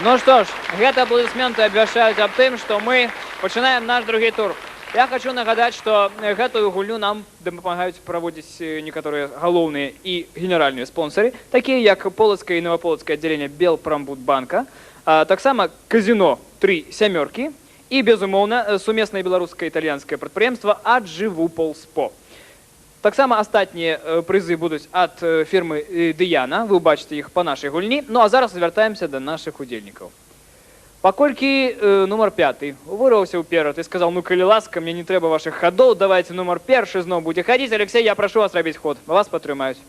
Ну што ж, гэта апладысменты абвяшчаюць аб тым, што мы пачынаем наш другі тур. Я хочу нагадаць, што гэтую гульню нам дапамагаюць праводзіць некаторыя галоўныя і генеральныя спонсары, такія як Полацкае і Наваполацкае аддзяленне Белпрамбудбанка, а таксама казіно «Тры сямёркі» і, безумоўна, сумеснае беларуска-італьянскае прадпрыемства «Аджывуполспо». Таксама астатнія прызы будуць ад фірмы «Дыяна», вы ўбачыце іх па нашай гульні. Ну а зараз звяртаемся да нашых удзельнікаў. Паколькі нумар пяты вырваўся ўперад і сказаў: «Ну, калі ласка, мне не трэба вашых хадоў, давайте нумар першы зноў будзе хадзіць». Алексей, я прашу вас рабіць ход. Вас падтрымаюць.